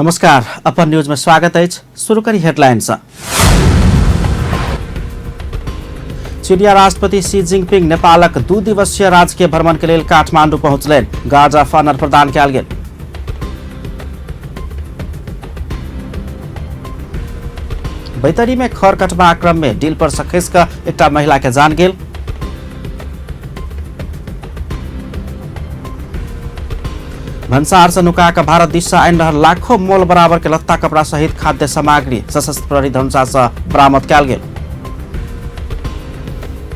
नमस्कार, अपन न्यूज में स्वागत अछि। शुरू करी हेडलाइन सँ। चीनिया राष्ट्रपति शी जिनपिंग नेपालक 2 दिवसीय राजकीय भ्रमण के लेल काठमांडू पहुंचलनि। गार्ड ऑफ ऑनर प्रदान कयल गेल। बैतडी में खर कटबाक क्रम में डील पर सँ खसि कऽ एकटा महिला के जान गेल। भन्सार से नुका कऽ भारत दिस से आनि रहल लाखों मोल बराबर के लत्ता कपड़ा सहित खाद्य सामग्री सशस्त्र प्रहरी धनुषा से बरामद कयल गेल।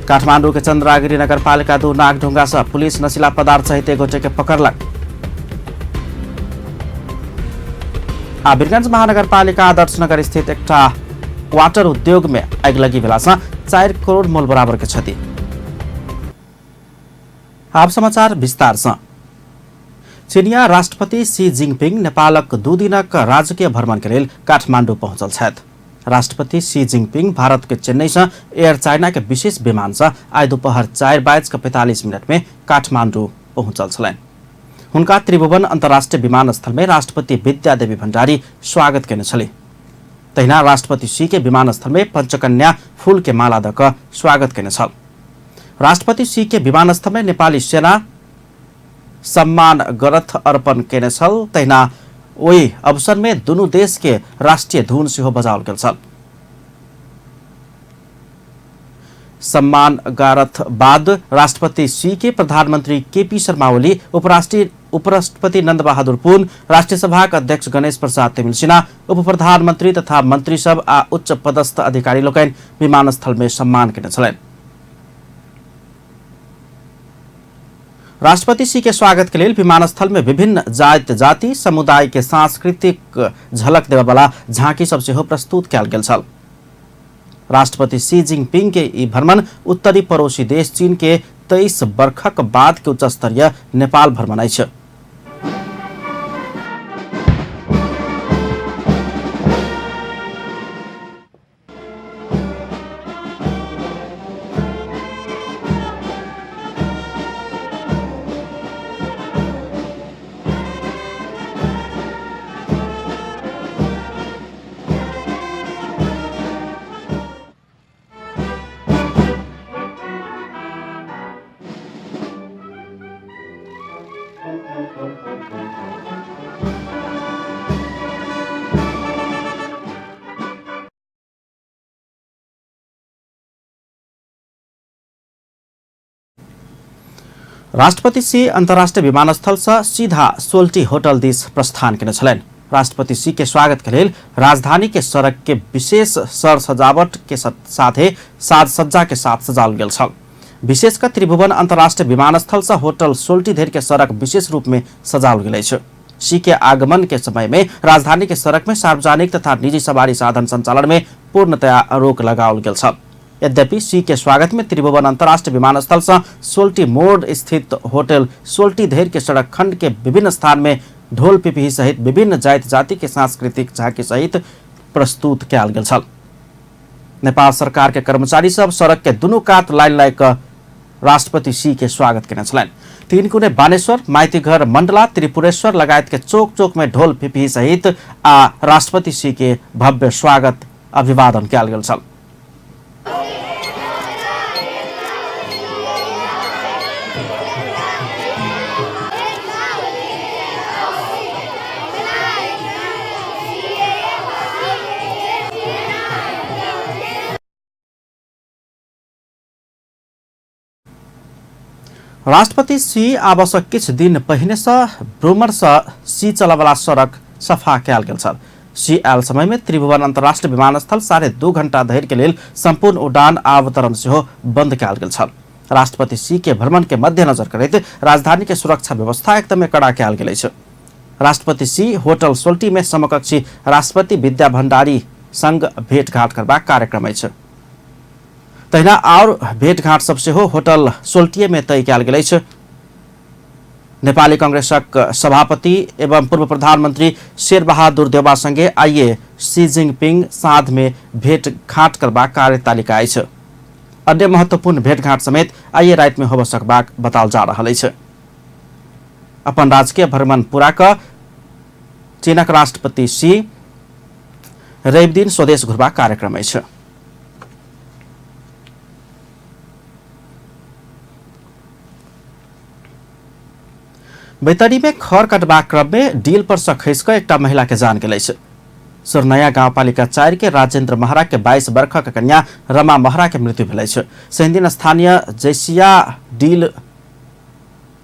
काठमांडू के चंद्रागिरी नगरपालिका 2 नागढुंगा से पुलिस नशीला पदार्थ सहित एक गोटे के पकड़लक। आ वीरगंज महानगरपालिका आदर्श नगर स्थित एकटा क्वार्टर उद्योग में आगिलगी भेला से 4 करोड़ मोल बराबर के क्षति। आप समाचार विस्तार से। चीनिया राष्ट्रपति शी जिनपिंग नेपालक 2 दिनक राजकीय भ्रमण के लेल काठमांडू पहुंचल छथि। राष्ट्रपति शी जिनपिंग भारत के चेन्नई से एयर चाइना के विशेष विमान से आइ दोपहर 4:45 में काठमांडू पहुंचल छलनि। हुनका त्रिभुवन अंतर्राष्ट्रीय विमानस्थल में राष्ट्रपति विद्यादेवी भण्डारी स्वागत केने छली। तहिना राष्ट्रपति she के विमानस्थल में पंचकन्या फूल के माला दऽ कऽ स्वागत केने छल। राष्ट्रपति she के विमानस्थल में नेपाली सेना सम्मान ग्रंथ अर्पण केने छल। तहिना ओहि अवसर में दुनू देश के राष्ट्रीय धुन सेहो बजाओल गेल छल। सम्मान गारथ बाद राष्ट्रपति she के प्रधानमंत्री केपी शर्मा ओली, उपराष्ट्रपति नंद बहादुर पुन, राष्ट्रीय सभाक अध्यक्ष गणेश प्रसाद तिमिल्सिना, उप प्रधानमंत्री तथा मंत्री सब आ उच्च पदस्थ अधिकारी लोकनि विमानस्थल में सम्मान केने छलनि। राष्ट्रपति she के स्वागत के लेल विमानस्थल में विभिन्न जाति जाति समुदाय के सांस्कृतिक झलक देबयवला झांकी सब सेहो प्रस्तुत कयल गेल छल। राष्ट्रपति शी जिनपिंग के ई भ्रमण उत्तरी पड़ोसी देश चीन के 23 वर्षक बाद के उच्च स्तरीय नेपाल भ्रमण अछि। राष्ट्रपति she अंतर्राष्ट्रीय विमानस्थल से सीधा सोल्टी होटल दिस प्रस्थान केने छलनि। राष्ट्रपति she के स्वागत के लेल राजधानी के सड़क के विशेष सर सजावट के साथे साज सज्जा के साथ सजाओल गेल छल। विशेषकर त्रिभुवन अंतर्राष्ट्रीय विमानस्थल से होटल सोल्टी धरि के सड़क विशेष रूप में सजाओल गेल अछि। She के आगमन के समय में राजधानी के सड़क में सार्वजनिक तथा निजी सवारी साधन संचालन में पूर्णतया रोक लगाओल गेल छल। यद्यपि she के स्वागत में त्रिभुवन अंतर्राष्ट्रीय विमानस्थल से सोल्टी मोड़ स्थित होटल सोल्टी धरि के सड़क खंड के विभिन्न स्थान में ढोल पिपही सहित विभिन्न जाति जाति के सांस्कृतिक झांकी सहित प्रस्तुत कयल गेल छल। नेपाल सरकार के कर्मचारी सब सड़क के दुनू कात लाइन लागि कऽ राष्ट्रपति she के स्वागत केने छलनि। तीनकुने बानेश्वर, माइतीघर मंडला, त्रिपुरेश्वर लगायत के चौक चौक में ढोल पिपही सहित आ राष्ट्रपति she के भव्य स्वागत अभिवादन कयल गेल छल। राष्ट्रपति she आबसँ किछु दिन पहिने सँ ब्रूमर सँ सी चलयवला सड़क सफा कयल गेल छल। She आयल समय में त्रिभुवन अंतर्राष्ट्रीय विमानस्थल 2.5 घंटा धरि के लेल संपूर्ण उड़ान अवतरण सेहो बंद कयल गेल छल। राष्ट्रपति she के भ्रमण के मद्देनजर करैत राजधानी के सुरक्षा व्यवस्था एकदमै कड़ा कयल गेल अछि। राष्ट्रपति she hotel Soaltee में समकक्षी राष्ट्रपति विद्या भण्डारी संग भेंटघाट करबाक कार्यक्रम अछि। तहिना और भेंटघाट सब सेहो होटल सोल्टीए में तय कयल गेल अछि। नेपाली कांग्रेसक सभापति एवं पूर्व प्रधानमंत्री शेरबहादुर देउवा संगे आइए शी जिनपिंग साँझ में भेंटघाट करबाक कार्यतालिका अछि। अन्य महत्वपूर्ण भेंटघाट समेत आइए राति में होबय सकबाक बताओल जा रहल अछि। अपन राजकीय भ्रमण पूरा क चीनक राष्ट्रपति शी रवि दिन स्वदेश घुरबाक कार्यक्रम अछि। बैतडी में खर कटबाक क्रम में डील पर सँ खसि कऽ एकटा महिला के जान गेल अछि। सुरनया गाउँपालिका 4 के राजेन्द्र महरा के 22 बरखक कन्या रमा महरा के मृत्यु भेल अछि। शनिदिन स्थानीय जैसिया डील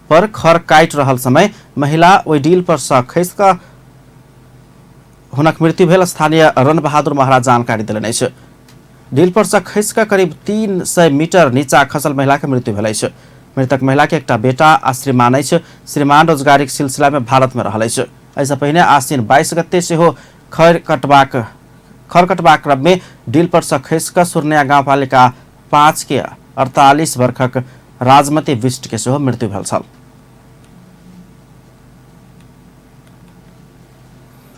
पर खर काटि रहल समय महिला ओहि डील पर सँ खसि कऽ हुनक मृत्यु भेल स्थानीय रणबहादुर महरा जानकारी देलनि अछि। डील पर सँ खसि कऽ करीब 300 मीटर नीचा खसल महिला के मृत्यु भेल अछि। मृतक महिला के एकटा बेटा आ श्रीमान अछि। श्रीमान रोजगारीक सिलसिला मे भारत मे रहल अछि। एहिसँ पहिने आश्विन 22 गते सेहो खर कटबाक खर कटबाक क्रम मे डील पर सँ खसि कऽ सुरनया गाउँपालिका 5 के 48 बरखक राजमती बिष्ट के सेहो मृत्यु भेल छल।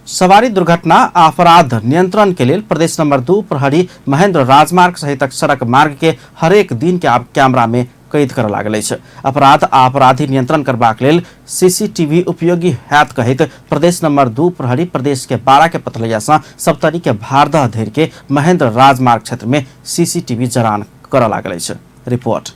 सवारी दुर्घटना आ अपराध नियंत्रण के लेल प्रदेश नंबर 2 प्रहरी महेंद्र राजमार्ग सहितक सड़क मार्ग के हरेक दिन के आब कैमरा में कैद करऽ लागल अछि। अपराध आ अपराधी नियंत्रण करबाक लेल सीसीटीवी उपयोगी हैत कहैत प्रदेश नंबर 2 प्रहरी प्रदेश के 12 के पथलैया सँ सप्तरी के भारदह धरि के महेंद्र राजमार्ग क्षेत्र में सीसीटीवी जड़ान करऽ लागल अछि। रिपोर्ट।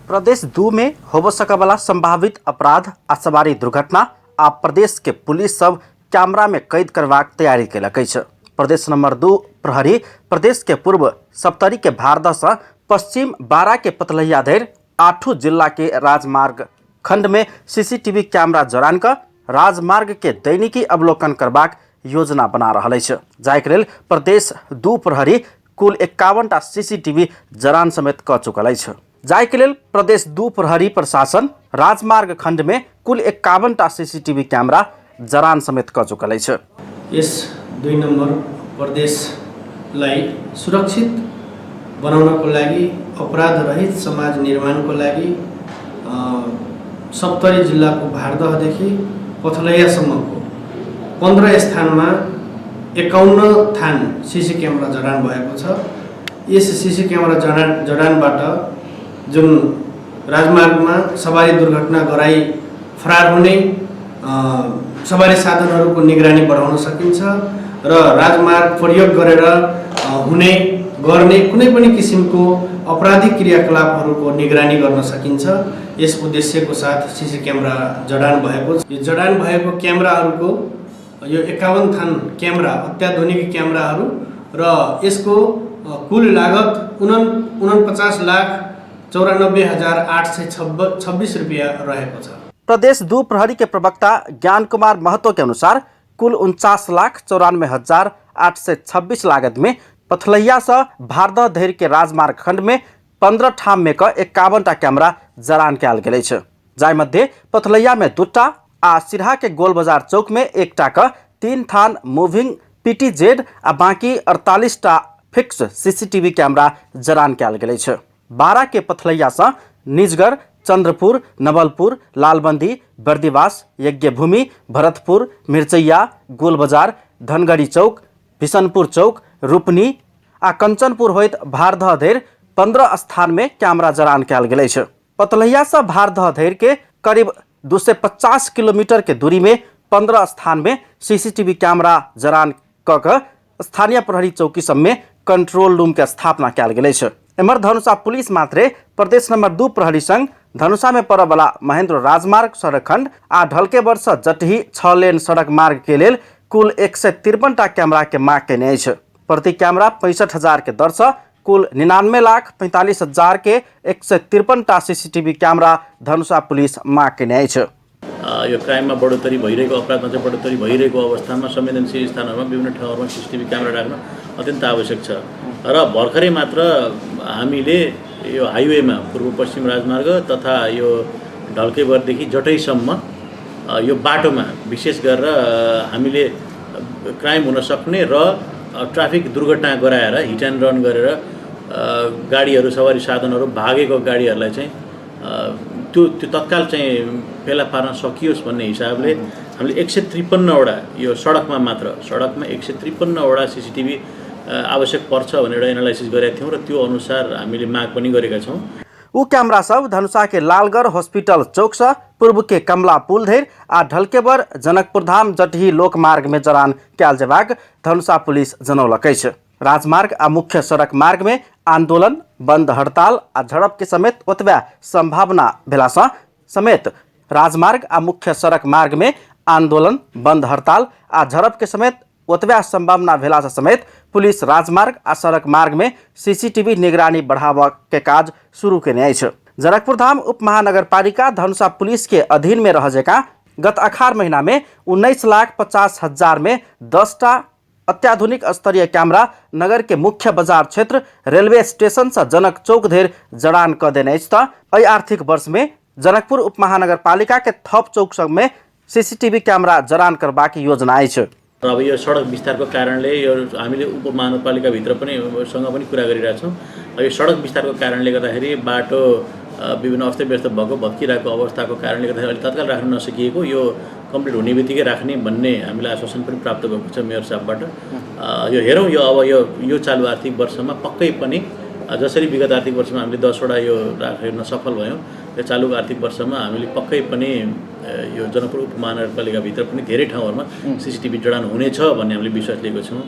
प्रदेश 2 में होबऽ सकऽवला संभावित अपराध आ सवारी दुर्घटना आ प्रदेश के पुलिस सब कैमरा में कैद करबाक तैयारी केलक अछि। प्रदेश नंबर 2 प्रहरी प्रदेश के पूर्व सप्तरी के भारदह सँ पश्चिम 12 के पतलहिया धरि 8 जिला के राजमार्ग खंड में सीसीटीवी कैमरा जड़ान कऽ राजमार्ग के दैनिकी अवलोकन करबाक योजना बना रहल अछि। जाहिके लेल प्रदेश 2 प्रहरी कुल 51 टा सीसीटीवी जड़ान समेत कऽ चुकल अछि। जाहिके लेल प्रदेश 2 प्रहरी प्रशासन राजमार्ग खंड में कुल 51 टा सीसीटीवी कैमरा जड़ान समेत कऽ चुकल अछि। यस 2 नम्बर प्रदेशलाई सुरक्षित बनाउनको लागि, अपराध रहित समाज निर्माणको लागि सप्तरी जिल्लाको भारदहदेखि पथलैयासम्मको 15 स्थानमा 51 थान सिसी क्यामेरा जडान भएको छ। यस सिसी क्यामेरा जडानबाट जुन राजमार्गमा सवारी दुर्घटना गराई फरार हुने सवारी साधनहरूको निगरानी बढाउन सकिन्छ र राजमार्ग प्रयोग गरेर हुने गर्ने कुनै पनि किसिमको आपराधिक क्रियाकलापहरूको निगरानी गर्न सकिन्छ। यस उद्देश्यको साथ सिसी क्यामेरा जडान भएको छ। यो जडान भएको क्यामेराहरूको यो 51 थान क्यामेरा अत्याधुनिक क्यामेराहरू र यसको कुल लागत 49,94,826 रुपियाँ रहेको छ। प्रदेश 2 प्रहरी के प्रवक्ता ज्ञान कुमार महतो के अनुसार कुल 49,94,826 लागत में पथलैया से भारदह धरि के राजमार्ग खंड में 15 ठाम में क 51 टा कैमरा जड़ान कयल गेल अछि। जाहि मध्य पथलैया में 2 आ सिरहा के गोल बाजार चौक में 1 क 3 थान मूविंग पीटीजेड आ बाकी 48 टा फिक्स सीसीटीवी कैमरा जड़ान कयल गेल अछि। 12 के पथलैया से निजगढ़, चंद्रपुर, नवलपुर, लालबंदी, बर्दिवास, यज्ञभूमि, भरतपुर, मिर्चैया, गोल बाजार, धनगढ़ी चौक, बिशनपुर चौक, रूपनी आ कंचनपुर होइत भारदह धरि 15 स्थान में कैमरा जड़ान कयल गेल अछि। पतलहिया से भारदह धरि के करीब 250 किलोमीटर के दूरी में 15 स्थान में सीसीटीवी कैमरा जड़ान क के स्थानीय प्रहरी चौकी सब में कंट्रोल रूम के स्थापना कयल गेल अछि। एम्हर धनुषा पुलिस मात्रे प्रदेश नंबर 2 प्रहरी संग धनुषा में पड़यवला महेंद्र राजमार्ग सड़क खंड आ ढलकेबर से जटही 6 लेन सड़क मार्ग के लेल कुल 153 टा कैमरा के मांग केने अछि। प्रति कैमरा 65,000 के दर से कुल 99,45,000 के 153 टा सीसीटीवी कैमरा धनुषा पुलिस मांग केने अछि। यो क्राइममा बढोत्तरी भइरहेको, अपराधमा चाहिँ बढोत्तरी भइरहेको अवस्थामा संवेदनशील स्थानहरूमा विभिन्न ठाउँहरूमा सिसिटिभी क्यामेरा राख्न अत्यन्त आवश्यक छ। र भर्खरै मात्र हामीले यो हाइवेमा पूर्व पश्चिम राजमार्ग तथा यो ढल्केबरदेखि जटैसम्म यो बाटोमा विशेष गरेर हामीले क्राइम हुन सक्ने र ट्राफिक दुर्घटना गराएर हिट एन्ड रन गरेर गाडीहरू, सवारी साधनहरू भागेको गाडीहरूलाई चाहिँ त्यो त्यो तत्काल चाहिँ फेला पार्न सकियोस् भन्ने हिसाबले हामीले 153वटा यो सडकमा मात्र सडकमा 153वटा सिसिटिभी आवश्यक पर्छ भनेर एनालाइसिस गरेका थियौँ र त्यो अनुसार हामीले माग पनि गरेका छौँ। ऊ कैमरा सब धनुषा के लालगढ़ हॉस्पिटल चौक से पूर्व के कमला पुल धरि आ ढलकेबर जनकपुर धाम जटही लोकमार्ग में जड़ान कयल जेबाक धनुषा पुलिस जनौलक अछि। राजमार्ग आ मुख्य सड़क मार्ग में आंदोलन, बंद हड़ताल आ झड़प के समेत ओतबे संभावना भेला सँ समेत राजमार्ग आ मुख्य सड़क मार्ग में आंदोलन, बंद हड़ताल आ झड़प के समेत ओतबे संभावना भेला सँ समेत पुलिस राजमार्ग आ सड़क मार्ग में सीसीटीवी निगरानी बढ़ाबऽ के काज शुरू केने अछि। जनकपुर धाम उप महानगरपालिका धनुषा पुलिस के अधीन में रह जकाँ गत अखार महीना में 19,50,000 में 10टा अत्याधुनिक स्तरीय कैमरा नगर के मुख्य बाजार क्षेत्र रेलवे स्टेशन से जनक चौक धरि जड़ान कऽ देने अछि तऽ एहि आर्थिक वर्ष में जनकपुर उप महानगरपालिका के थप चौक सब में सीसीटीवी कैमरा जड़ान करबाक योजना अछि। र अब यो सडक विस्तारको कारणले यो हामीले उपमहानगरपालिकाभित्र पनि सँग पनि कुरा गरिरहेछौँ। यो सडक विस्तारको कारणले गर्दाखेरि बाटो विभिन्न अस्तव्यस्त भएको भत्किरहेको अवस्थाको कारणले गर्दाखेरि अहिले तत्काल राख्न नसकिएको यो कम्प्लिट हुने बित्तिकै राख्ने भन्ने हामीलाई आश्वासन पनि प्राप्त भएको छ मेयर साहबबाट। यो हेरौँ, यो अब यो चालु आर्थिक वर्षमा पक्कै पनि जसरी विगत आर्थिक वर्षमा हामीले 10वटा यो राख्न सफल भयौँ, यो चालु आर्थिक वर्षमा हामीले पक्कै पनि यो जनकपुर उपमहानगरपालिकाभित्र पनि धेरै ठाउँहरूमा सीसीटीभी जडान हुनेछ भन्ने हामीले विश्वास लिएको छौँ।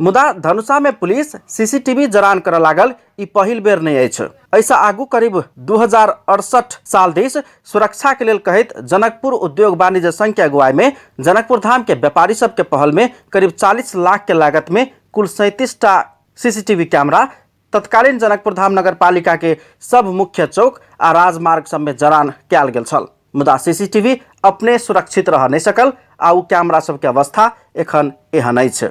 मुदा धनुषा में पुलिस सीसीटीवी जड़ान करऽ लागल ई पहिल बेर नहि अछि। एहिसँ आगू करीब 2068 साल दिस सुरक्षा के लेल कहैत जनकपुर उद्योग वाणिज्य संघ के अगुवाई में जनकपुर धाम के व्यापारी सबके पहल में करीब 40 लाख के लागत में कुल 37टा सीसीटीवी कैमरा तत्कालीन जनकपुर धाम नगरपालिका के सब मुख्य चौक आ राजमार्ग सब में जड़ान कयल गेल छल। मुदा सीसीटीवी अपने सुरक्षित रह नहि सकल आ ओ कैमरा सबके अवस्था एखन एहन अछि।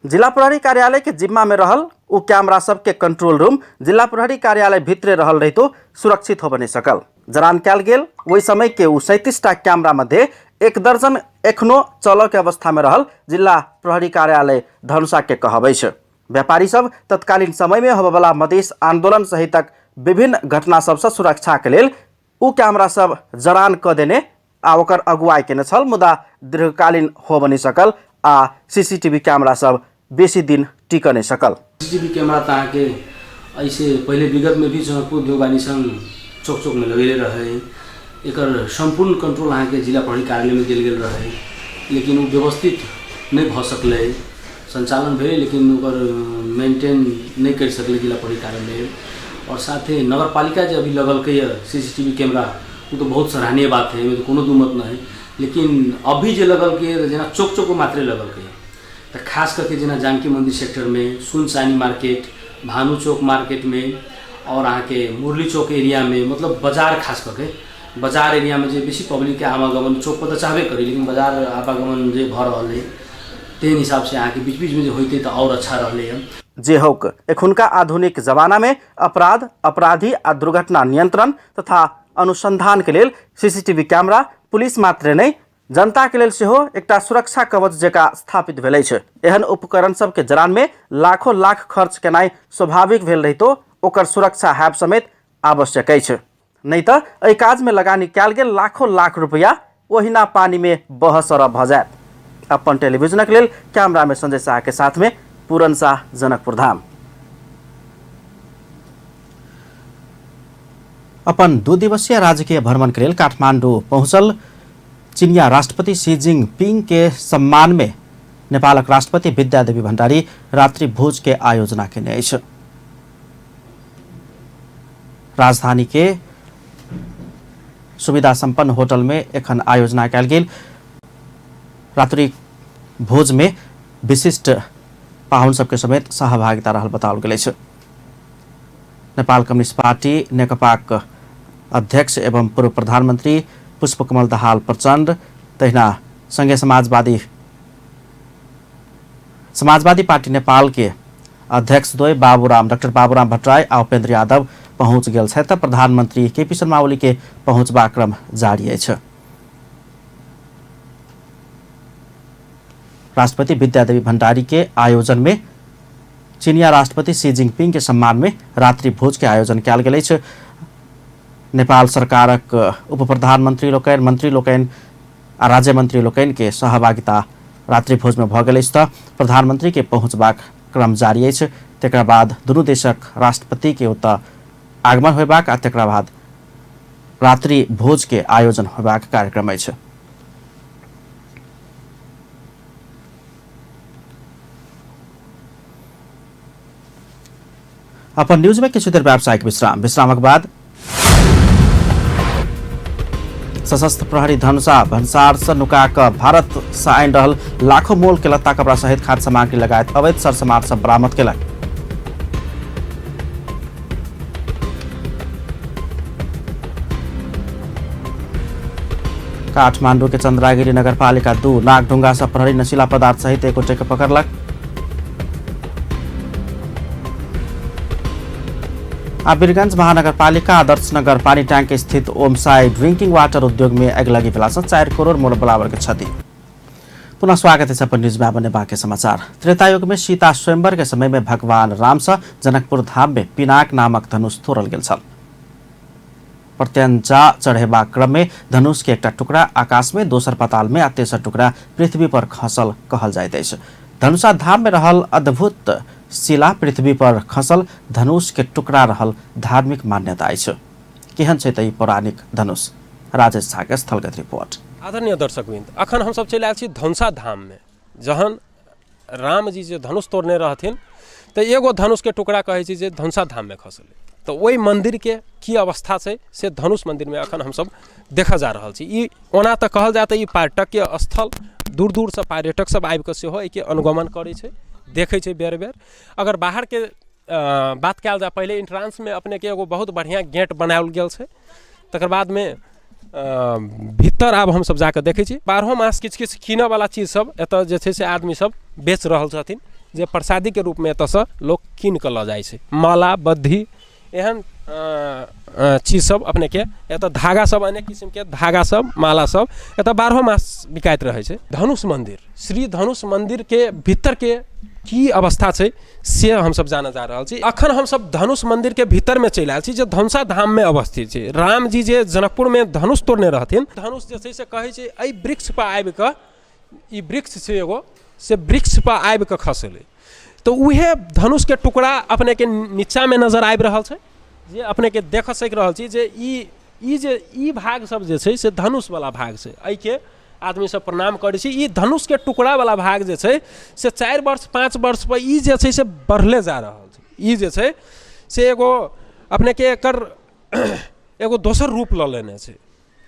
जिला प्रहरी कार्यालय के जिम्मा में रहल ओ कैमरा सबके कंट्रोल रूम जिला प्रहरी कार्यालय भितरे रहल रहितो सुरक्षित होबे नहि सकल। जड़ान कयल गेल ओहि समय के ओ 37टा कैमरा मध्ये 1 दर्जन एखनो चलऽ के अवस्था में रहल जिला प्रहरी कार्यालय धनुषा के कहब अछि। व्यापारी सब तत्कालीन समय में होबयवला मधेश आंदोलन सहितक विभिन्न घटना सबसँ सुरक्षा के लेल ओ कैमरा सब जड़ान कऽ देने आ ओकर अगुवाई केने छल, मुदा दीर्घकालीन होब नहि सकल आ सीसीटीवी कैमरा सब बेसी दिन टिकऽ नहि सकल। सीसीटीवी कैमरा तऽ अहाँके ऐसे पहिले विगत में भी जनकपुर उद्योग वाणिज्य संघ चौक चौक में लगेले रहे। एकर सम्पूर्ण कंट्रोल अहाँके जिला प्रहरी कार्यालय में देल गेल रहे, लेकिन ओ व्यवस्थित नहि भऽ सकलै। संचालन भेलै लेकिन ओकर मेंटेन नहि करि सकलै जिला प्रहरी कार्यालय। और साथे नगरपालिका जे अभी लगलकै यऽ सीसीटीवी कैमरा, ओ तऽ बहुत सराहनीय बात है, एहिमे तऽ कोनो दू मत नहि है। लेकिन अभी जे लगलकै यऽ जेना चौक चौक मात्रे लगलकै, तऽ खास करके जेना जानकी मन्दिर सेक्टरमे, सुनसानी मार्केट, भानु चौक मार्केटमे और अहाँके मुरली चौक एरियामे, मतलब बाजार खास कऽ के बाजार एरियामे जे बेसी पब्लिकके आवागमन चौकपर तऽ चाहबे करी, लेकिन बाजार आवागमन जे भऽ रहल अइ तेहन हिसाबसँ अहाँके बीच बीचमे जे होइतै तऽ आओर अच्छा रहलै हँ। जे हौक, एखुनका आधुनिक जमाना में अपराध, अपराधी आ दुर्घटना नियंत्रण तथा अनुसंधान के लेल सीसीटीवी कैमरा पुलिस मात्रे नहि जनता के लेल सेहो एकटा सुरक्षा कवच जकाँ स्थापित भेल अछि। एहन उपकरण सबके जड़ान में लाखों लाख खर्च केनाइ स्वाभाविक भेल रहितो ओकर सुरक्षा हैब समेत आवश्यक अछि, नहि तऽ एहि काज में लगानी कयल गेल लाखों लाख रुपया ओहिना पानी में बह सरह भऽ जायत। अपन टेलीविजनक लेल कैमरा में संजय शाह के साथ में पूरन शाह, जनकपुर धाम। अपन 2 दिवसीय राजकीय भ्रमण के लेल काठमांडू पहुंचल चीनिया राष्ट्रपति शी जिनपिंग के सम्मान में नेपालक राष्ट्रपति विद्यादेवी भण्डारी रात्रि भोज के आयोजना केने अछि। राजधानी के सुविधा संपन्न होटल में एखन आयोजना कयल गेल रात्रि भोज में विशिष्ट पाहुन सबके समेत सहभागिता रहल बताओल गेल अछि। नेपाल कम्युनिस्ट पार्टी नेकपाक अध्यक्ष एवं पूर्व प्रधानमन्त्री पुष्पकमल दाहाल प्रचण्ड, तहिना संघीय समाजवादी पार्टी नेपाल के अध्यक्ष द्वय डाक्टर बाबूराम भट्टराई आ उपेन्द्र यादव पहुँच गेल छथि। प्रधानमन्त्री केपी शर्मा ओली के पहुँचबाक क्रम जारी अछि। राष्ट्रपति विद्यादेवी भण्डारी के आयोजन में चीनिया राष्ट्रपति शी जिनपिंग के सम्मान में रात्रि भोज के आयोजन कयल गेल अछि। नेपाल सरकारक उप प्रधानमंत्री लोकनि, मंत्री लोकनि आ राज्य मंत्री लोकनि के सहभागिता रात्रि भोजमे भऽ गेल अछि तऽ प्रधानमंत्री के पहुँचबाक क्रम जारी अछि। तकरा बाद दुनू देशक राष्ट्रपति के ओतऽ आगमन होयबाक आ तकरा बाद रात्रि भोज के आयोजन होयबाक कार्यक्रम अछि। अपन न्यूज में किछु देर व्यावसायिक विश्राम, विश्रामक बाद सशस्त्र प्रहरी धनुषा भन्सार से नुका कऽ भारत से आनि रहल लाखों मोल के लत्ता कपड़ा सहित खाद्य सामग्री लगायत अवैध सर सामान सब बरामद केलक। काठमांडू के चंद्रागिरी नगरपालिका 2 नागढुंगा से प्रहरी नशीला पदार्थ सहित एक गोटे के पकड़लक। आ वीरगंज महानगरपालिका आदर्श नगर पानी टैंक स्थित ओम साई ड्रिंकिंग वाटर उद्योग में अगिलगी भेला से 4 करोड़ मोल बराबर के क्षति। पुनः स्वागत है अपन न्यूज में बने बाकी समाचार। त्रेतायुग में सीता स्वयंवर के समय में भगवान राम से जनकपुर धाम में पिनाक नामक धनुष तोड़ल गेल छल। प्रत्यंचा चढ़ेबाक क्रम में धनुष के एकटा टुकड़ा आकाश में, दोसर पाताल में आ तेसर टुकड़ा पृथ्वी पर खसल कहल जाइत अछि। धनुषा धाम में रहल अद्भुत शिला पृथ्वी पर खसल धनुष के टुकड़ा रहल धार्मिक मान्यता अछि। केहन छै त ई पौराणिक धनुष? राजेश झा के स्थलगत रिपोर्ट। आदरणीय दर्शकवृंद, अखन हमसब चलि आयल छी धनुषा धाम में। जहन रामजी जे धनुष तोड़ने रहथिन तऽ एगो धनुषके टुकड़ा कहै छै जे धनुषा धाममे खसलै, तऽ ओहि मन्दिरके की अवस्था छै से धनुष मन्दिरमे अखन हमसब देखऽ जा रहल छी। ई ओना तऽ कहल जाय तऽ ई पर्यटकीय स्थल, दूर दूरसँ पर्यटक सब आबिकऽ सेहो एहिके अनुगमन करै छै, देखै छै बेर बेर। अगर बाहरके बात कयल जाय, पहिले एंट्रांसमे अपनेके एगो बहुत बढ़िआँ गेट बनाओल गेल छै, तकर बादमे भीतर आब हमसब जाकऽ देखै छी बारहो मास किछु किछु कीनऽवला चीज सब एतऽ जे छै से आदमी सब बेच रहल छथिन, जे प्रसादीके रूपमे एतऽसँ लोक कीन कऽ लऽ जाइ छै। माला बद्धी एहन चीज सब अपनेके एतऽ धागा सब, अनेक किसिमके धागा सब, माला सब एतऽ बारहो मास बिकाइत रहै छै। धनुष मन्दिर, श्री धनुष मन्दिरके भीतरके की अवस्था छै से हमसब जानऽ जा रहल छी। अखन हमसब धनुष मन्दिरके भीतरमे चलि आयल छी, जे धनुषा धाममे अवस्थित छै। रामजी जे जनकपुरमे धनुष तोड़ने रहथिन, धनुष जे छै से कहै छै एहि वृक्षपर आबिकऽ, ई वृक्ष छै एगो, से वृक्षपर आबिकऽ खसलै, तऽ उएह धनुषके टुकड़ा अपनेके नीचाँमे नजर आबि रहल छै, जे अपनेके देख सकि रहल छी जे ई ई जे ई भाग सब जे छै से धनुषवला भाग छै। एहिके आदमी सब प्रणाम करै छै। ई धनुषके टुकड़ावला भाग जे छै से 4 वर्ष 5 वर्षपर ई जे छै से बढ़ले जा रहल छै। ई जे छै से एगो अपनेके एकर एगो दोसर रूप लऽ लेने छै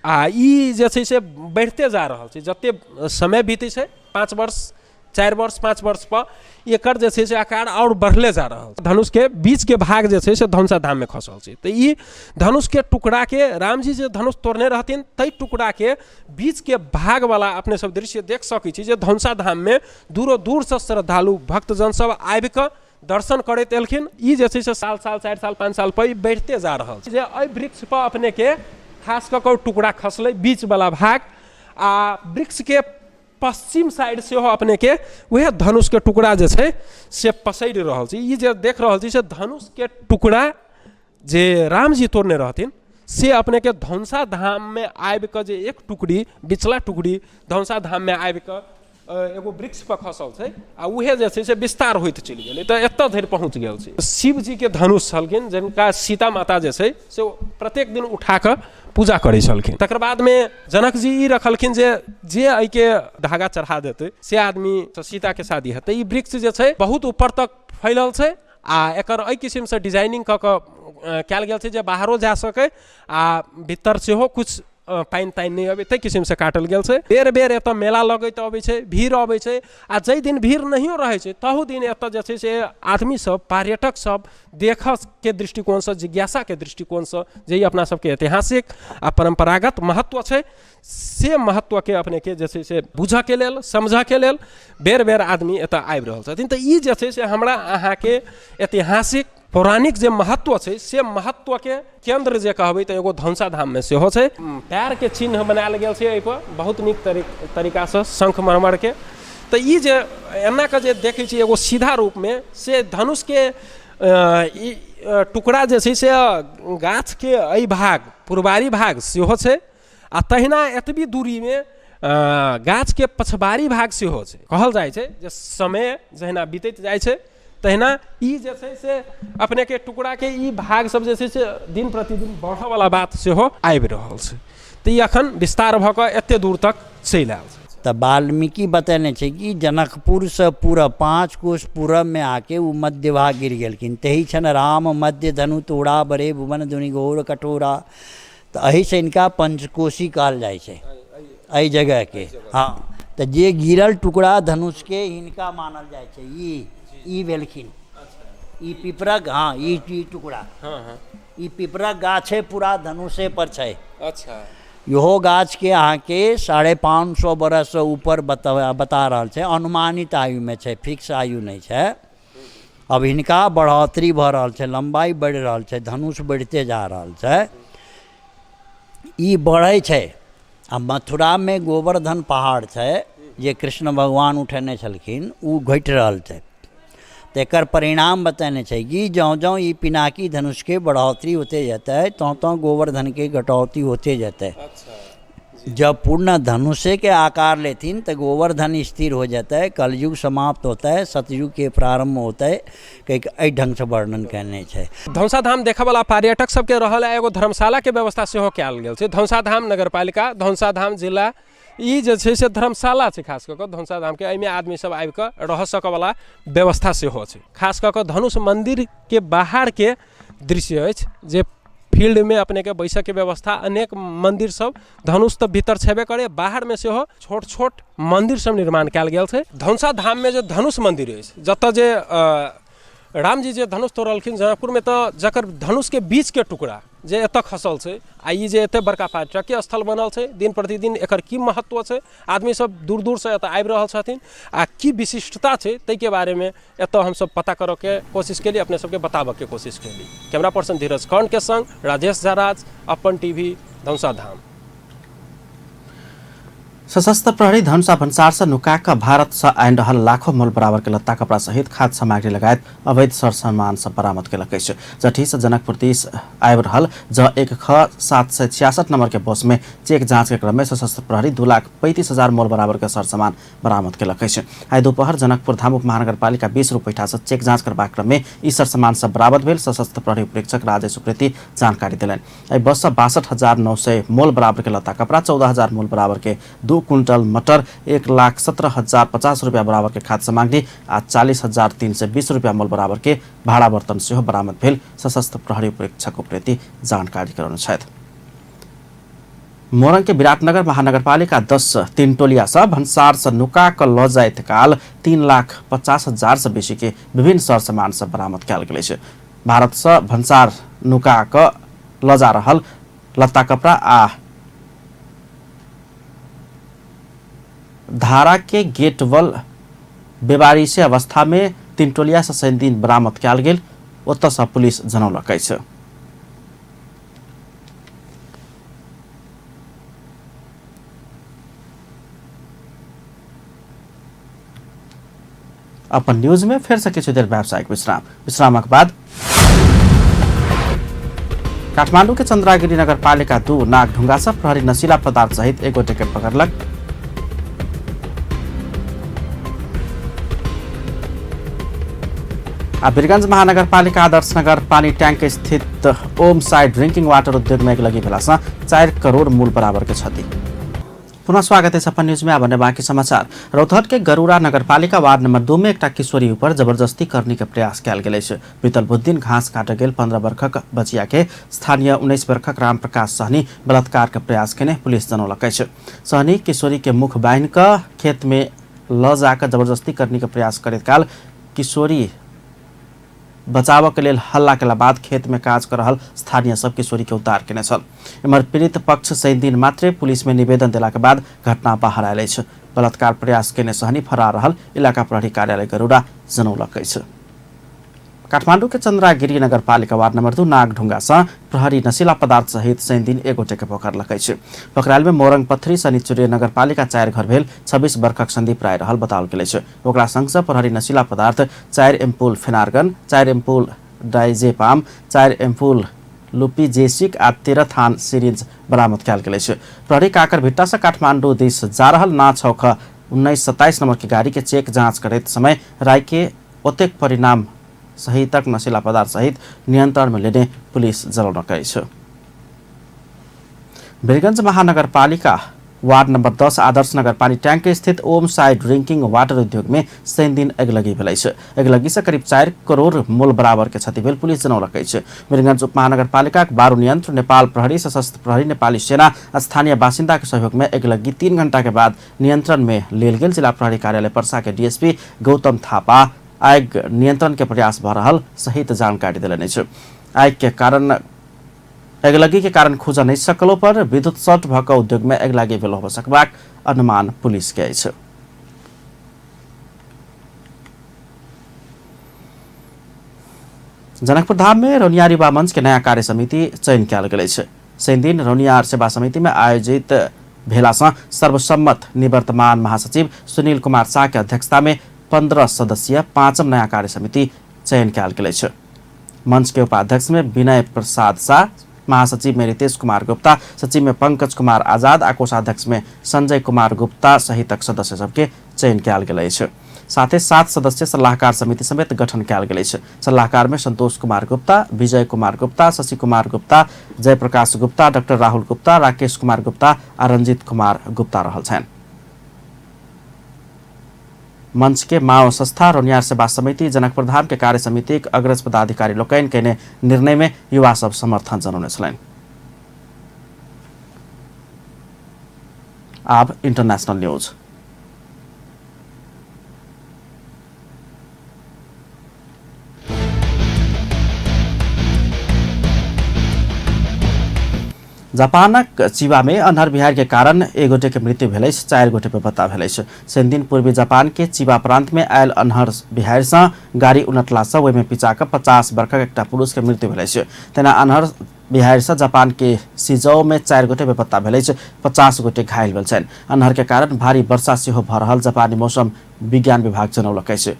आ ई जे छै से बढ़िते जा रहल छै। जतेक समय बीतै छै, 5 वर्ष 4 वर्ष 5 वर्षपर एकर जे छै से आकार आओर बढ़ले जा रहल छै। धनुषके बीचके भाग जे छै से धनुषा धाममे खसल छै। तऽ ई धनुषके टुकड़ाके रामजी जे धनुष तोड़ने रहथिन ताहि टुकड़ाके बीचके भागवला अपने सब दृश्य देख सकै छी जे धनुषा धाममे दूरो दूरसँ श्रद्धालु भक्तजन सब आबिकऽ दर्शन करैत एलखिन। ई जे छै से साल साल 4 साल 5 साल पर ई बढ़िते जा रहल छै। जे एहि वृक्षपर अपनेके खास कऽ कऽ टुकड़ा खसलै बीचवला भाग, आ वृक्षके पश्चिम साइड सेहो अपनेके उएह धनुषके टुकड़ा जे छै से पसरि रहल छै। ई जे देख रहल छी से धनुषके टुकड़ा जे रामजी तोड़ने रहथिन से अपनेके धनुषा धाममे आबिकऽ जे एक टुकड़ी बिचला टुकड़ी धनुषा धाममे आबिकऽ एगो वृक्षपर खसल छै आ उएह जे छै से विस्तार होइत चलि गेलै तऽ एतऽ धरि पहुँच गेल छै। शिवजीके धनुष छलखिन जिनका सीता माता जे छै से प्रत्येक दिन उठाकऽ पूजा करै छलखिन। तकर बादमे जनकजी ई रखलखिन जे जे एहिके धागा चढ़ा देतै से आदमी सीताके शादी हेतै। ई वृक्ष जे छै बहुत ऊपर तक फैलल छै आ एकर एहि किसिमसँ डिजाइनिंग कऽ कऽ कयल गेल छै जे बाहरो जा सकै आ भीतर सेहो किछु पानि तानि नहि अबै ताहि किसिमसँ काटल गेल छै। बेर बेर एतऽ मेला लगैत अबै छै, भीड़ अबै छै आ जाहि दिन भीड़ नहियो रहै छै तहू दिन एतऽ जे छै से आदमी सब पर्यटक सब देखऽके दृष्टिकोणसँ, जिज्ञासाके दृष्टिकोणसँ जे ई अपना सबके ऐतिहासिक आ परम्परागत महत्व छै से महत्वके अपनेके जे छै से बुझऽके लेल समझऽके लेल बेर बेर आदमी एतऽ आबि रहल छथिन। तऽ ई जे छै से हमरा अहाँके ऐतिहासिक पौराणिक जे महत्व छै से महत्वके केन्द्र जे कहबै तऽ एगो धनुषा धाममे सेहो छै। पैरके चिन्ह बनायल गेल छै एहिपर बहुत नीक तरीकासँ शंख मरमरके। तऽ ई जे एना कऽ जे देखै छी एगो सीधा रूपमे से धनुषके ई टुकड़ा जे छै से गाछके एहि भाग पुरबारी भाग सेहो छै आ तहिना एतबी दूरीमे गाछके पछबारी भाग सेहो छै। कहल जाइ छै जे समय जहिना बीतैत जाइ छै तहिना ई जे छै से अपनेके टुकड़ाके ई भाग सब जे छै से दिन प्रतिदिन बढ़ऽवला बात सेहो आबि रहल छै। तऽ ई अखन विस्तार भऽ कऽ एते दूर तक चलि आयल छै। तऽ वाल्मीकि बतेने छै कि जनकपुरसँ पूरब 5 कोस पूरबमे आके ओ मध्य भाग गिर गेलखिन। तही छन राम मध्य धनु तोड़ा बड़े भुवन धुनि घोर कठोरा। तऽ एहिसँ हिनका पंचकोशी कहल जाइ छै एहि जगहके। हँ, तऽ जे गिरल टुकड़ा धनुषके हिनका मानल जाइ छै। ई भेलखिन ई पिपरक, हँ ई टुकड़ा, ई पिपरक गाछे पूरा धनुषे पर छै। अच्छा, इहो गाछके अहाँके 550 बरससँ ऊपर बता रहल छै, अनुमानित आयुमे छै, फिक्स आयु नहि छै। अब हिनका बढ़ोतरी भऽ रहल छै, लम्बाइ बढ़ि रहल छै, धनुष बढ़िते जा रहल छै, ई बढ़ै छै। आ मथुरामे गोवर्धन पहाड़ छै जे कृष्ण भगवान उठेने छलखिन, ओ घटि रहल छै। तऽ एकर परिणाम बतेने छै कि जँ जँ ई पिनाकी धनुषके बढ़ोतरी होते जेतै तँ तँ गोवर्धनके घटौती होते जेतै। जब पूर्ण धनुषेके आकार लेथिन तऽ गोवर्धन स्थिर हो जेतै, कलयुग समाप्त होतै, सतयुगके प्रारम्भ होतै, कहिके एहि ढङ्गसँ वर्णन कयने छै। धनुषा धाम देखऽवला पर्यटक सबके रहल एगो धर्मशालाके व्यवस्था सेहो कयल गेल छै। धनुषा धाम नगरपालिका, धनुषा धाम जिला, ई जे छै से धर्मशाला छै। खास कऽ कऽ धनुषा धामके एहिमे आदमी सब आबि कऽ रह सकऽवला व्यवस्था सेहो छै। खास कऽ कऽ धनुष मन्दिरके बाहरके दृश्य अछि जे फील्डमे अपनेके बैसऽके व्यवस्था, अनेक मन्दिर सब धनुष तऽ भीतर छेबे करे, बाहरमे सेहो छोट छोट मन्दिर सब निर्माण कयल गेल छै। धनुषा धाममे जे धनुष मन्दिर अछि, जतऽ जे रामजी जे धनुष तोड़लखिन जनकपुरमे, तऽ जकर धनुषके बीचके टुकड़ा जे एतऽ खसल छै आ ई जे एते बड़का पर्यटकीय स्थल बनल छै, दिन प्रतिदिन एकर की महत्व छै, आदमी सब दूर दूरसँ एतऽ आबि रहल छथिन आ की विशिष्टता छै ताहिके बारेमे एतऽ हमसब पता करऽके कोशिश केली, अपने सबके बताबऽके कोशिश केली। कैमरा पर्सन धीरज कर्ण के संग राजेश झा राज, अपन टीवी, धनुषा धाम। सशस्त्र प्रहरी धनुषा भन्सारसँ नुका कऽ भारतसँ आनि रहल लाखों मोल बराबर के लत्ता कपड़ा सहित खाद्य सामग्री लगायत अवैध सर सामान सब बरामद केलक अछि। जठीसँ जनकपुर दिस आबि रहल ज 1 ख 766 नंबर के बस में चेक जांच के क्रम में सशस्त्र प्रहरी 2,35,000 मोल बराबर के सर सामान बरामद केलक अछि। आइ दोपहर जनकपुर धाम उप महानगरपालिका 20 रुपैठासँ चेक जांच करबाक क्रम में ई सर सामान सब बरामद भेल सशस्त्र प्रहरी उपरीक्षक राजेश उप्रेती जानकारी देलनि। एहि बससँ 62,900 मोल बराबर के लत्ता कपड़ा, 14,000 मोल बराबर के 2 क्विंटल मटर, 1,17,050 रुपया बराबर के खाद्य सामग्री आ 40,320 रुपया मोल बराबर के भाड़ा बर्तन सेहो बरामद भेल सशस्त्र प्रहरी उपरीक्षक उप्रेती जानकारी करौने छथि। मोरंग के विराटनगर महानगरपालिका 10 तीनटोलिया सँ भन्सार सँ नुका कऽ लऽ जाइत काल 3,50,000 सँ बेसी के विभिन्न सर सामान सब बरामद कयल गेल अछि। भारत सँ भन्सार नुका कऽ लऽ जा रहल लत्ता कपड़ा आ धारा के गेटवल बेबारिशे अवस्था में तीनटोलिया सँ शनिदिन बरामद कयल गेल ओतऽ सँ पुलिस जनौलक अछि। अपन न्यूज में फेर से किछु देर व्यावसायिक विश्राम, विश्रामक बाद काठमांडू के चंद्रागिरी नगरपालिका 2 नागढुंगा से प्रहरी नशीला पदार्थ सहित एक गोटे के पकड़लक। आ वीरगंज महानगरपालिका आदर्श नगर पानी टैंक स्थित ओम साई ड्रिंकिंग वाटर उद्योग में लगी भेला से 4 करोड़ मूल बराबर के क्षति। पुनः स्वागत है अपन न्यूज में। आब बाकी समाचार। रौतहट के गरुड़ा नगरपालिका वार्ड नंबर 2 में एकटा किशोरी ऊपर जबरदस्ती करने के प्रयास कयल गेल अछि। बीतल बुधदिन घास काटऽ गेल 15 वर्षक बचिया के स्थानीय 19 वर्षक रामप्रकाश सहनी बलात्कार के प्रयास केने पुलिस जनौलक अछि। सहनी किशोरी के मुख बान्हि कऽ खेत में ल जाकर जबरदस्ती करने के प्रयास करैत काल किशोरी बचाव के लेल हल्ला केला बाद खेत में काज कर रहल स्थानीय सब किशोरी के उद्धार केने छल। एम्हर पीड़ित पक्ष शनिदिन मात्रे पुलिस में निवेदन देला के बाद घटना बाहर आयल अछि। बलात्कार प्रयास केने सहनी फरार रहल इलाका प्रहरी कार्यालय गरुड़ा जनौलक अछि। काठमांडू के चंद्रागिरी नगरपालिका वार्ड नंबर 2 नागढुंगा से प्रहरी नशीला पदार्थ सहित शनिदिन एक गोटे के पकड़लक अछि। पकड़ायल में मोरंग पथरी शनिचुरी नगरपालिका 4 घर भेल 26 वर्षक संदीप राय रहल बताओल गेल अछि। ओकरा संग से प्रहरी नशीला पदार्थ 4 एम्पुल फेनार्गन, 4 एम्पुल डाइजेपाम, 4 एम्पुल लुपीजेसिक आ 13 थान सिरिंज बरामद कयल गेल अछि। प्रहरी काकरभिट्टा से काठमांडू दिस जा रहल ना 6 ख 1927 नंबर के गाड़ी के चेक जांच करैत समय राय के ओतेक परिणाम सहितक नशीला पदार्थ सहित नियंत्रण में लेने पुलिस जनौलक अछि। वीरगंज महानगरपालिका वार्ड नंबर 10 आदर्श नगर पानी टैंक स्थित ओम साई ड्रिंकिंग वाटर उद्योग में शनि दिन अगिलगी भेल अछि। अगिलगी से करीब 4 करोड़ मोल बराबर के क्षति भेल पुलिस जनौलक अछि। वीरगंज उपमहानगरपालिकाक बारू नियंत्रण नेपाल प्रहरी, सशस्त्र प्रहरी, नेपाली सेना, स्थानीय बासिन्दा के सहयोग में अगिलगी 3 घंटा के बाद नियंत्रण में लेल गेल। जिला प्रहरी कार्यालय पर्सा के डीएसपी गौतम थापा आग नियंत्रण के प्रयास भ रहल सहित जानकारी देलनि अछि। आग के कारण अगिलगी के कारण खुज नहीं सकलो पर विद्युत शॉर्ट भऽ कऽ उद्योग में अगिलगी भेल हो सकबाक अनुमान पुलिस के अछि। जनकपुर धाम में रौनियार युवा मंच के नया कार्य समिति चयन कयल गेल अछि। शनि दिन रौनियार सेवा समिति में आयोजित भेला सँ सर्वसम्मत निवर्तमान महासचिव सुनील कुमार शाह के अध्यक्षता में 15 सदस्यीय 5म नया कार्य समिति चयन कयल गेल अछि। मंच के उपाध्यक्ष में विनय प्रसाद शाह, महासचिव में रितेश कुमार गुप्ता, सचिव में पंकज कुमार आजाद आ कोषाध्यक्ष में संजय कुमार गुप्ता सहितक सदस्य सबके चयन कयल गेल अछि। साथे 7 सदस्य सलाहकार समिति समेत गठन कयल गेल अछि। सलाहकार में संतोष कुमार गुप्ता, विजय कुमार गुप्ता, शशि कुमार गुप्ता, जयप्रकाश गुप्ता, डॉक्टर राहुल गुप्ता, राकेश कुमार गुप्ता आ रंजीत कुमार गुप्ता रहल छनि। मंच के माओ संस्था रौनियार सेवा समिति जनकपुर धाम के कार्य समिति अग्रज पदाधिकारी लोकनि कयने निर्णय में युवा सब समर्थन जनौने छलनि। आब इंटरनेशनल न्यूज। जापानक चिबा में अन्हर बिहार के कारण एक गोटे के मृत्यु भेल अछि, 4 गोटे बेपत्ता भेल अछि। शनिदिन पूर्वी जापान के चिबा प्रांत में आयल अन्हर बिहार से गाड़ी उलटला से ओहिमे पिचा कऽ 50 वर्षक एकटा पुरुष के मृत्यु भेल अछि। तेना अन्हर बिहार से जापान के सिजौ में 4 गोटे बेपत्ता भेल अछि, 50 गोटे घायल भेल छनि। अन्हर के कारण भारी वर्षा सेहो भऽ रहल जापानी मौसम विज्ञान विभाग जनौलक अछि।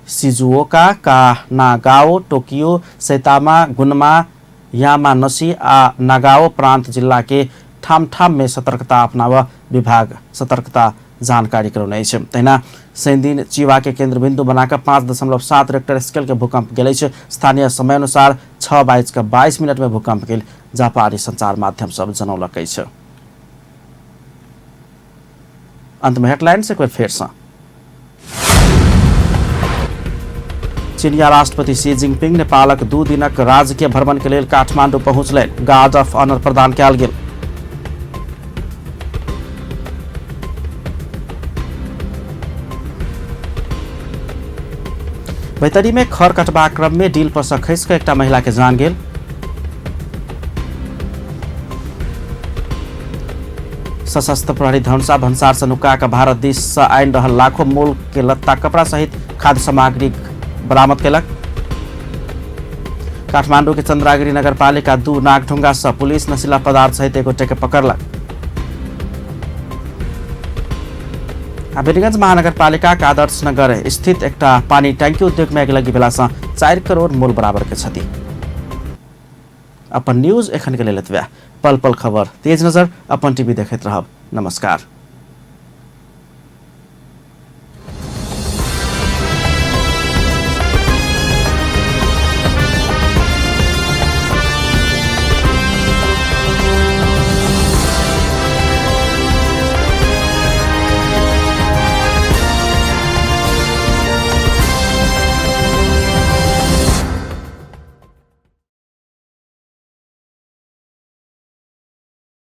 Shizuoka, Kanagawa, Tokyo, Saitama, Gunma, Yamanashi आ नागाओ प्रांत जिला के ठाम ठाम में सतर्कता अपनाव विभाग सतर्कता जानकारी करौने अछि। तहिना शनिदिन चिबा के केंद्र बिंदु बनाकर 5.7 रेक्टर स्केल के भूकंप गेल अछि। स्थानीय समय अनुसार 6:22 में भूकंप गेल जापानी संचार माध्यम सब जनौलक अछि। अंत में हेडलाइंस एक बेर फेर सँ। चीनिया राष्ट्रपति शी जिनपिंग नेपालक 2 दिनक राजकीय भ्रमण के लेल काठमांडू पहुंचलनि। गार्ड ऑफ ऑनर प्रदान कयल गेल। बैतडी में खर कटबाक क्रम में डील पर सँ खसि कऽ एकटा महिला के जान गेल। सशस्त्र प्रहरी धनुषा भन्सार से नुका कऽ भारत दिस से आनि रहल लाखों मोल के लत्ता कपड़ा सहित खाद्य सामग्री बरामद केलक। काठमांडू के चंद्रागिरी नगरपालिका 2 नागढुंगा से पुलिस नशीला पदार्थ सहित एक गोटे के पकड़लक। आ वीरगंज महानगरपालिका के आदर्श नगर स्थित एकटा पानी टैंकी उद्योग में अगिलगी भेला सँ 4 करोड़ मोल बराबर के क्षति। अपन न्यूज एखन के लेल एतबे। पल पल खबर तेज नजर अपन टीवी देखैत रहब। नमस्कार।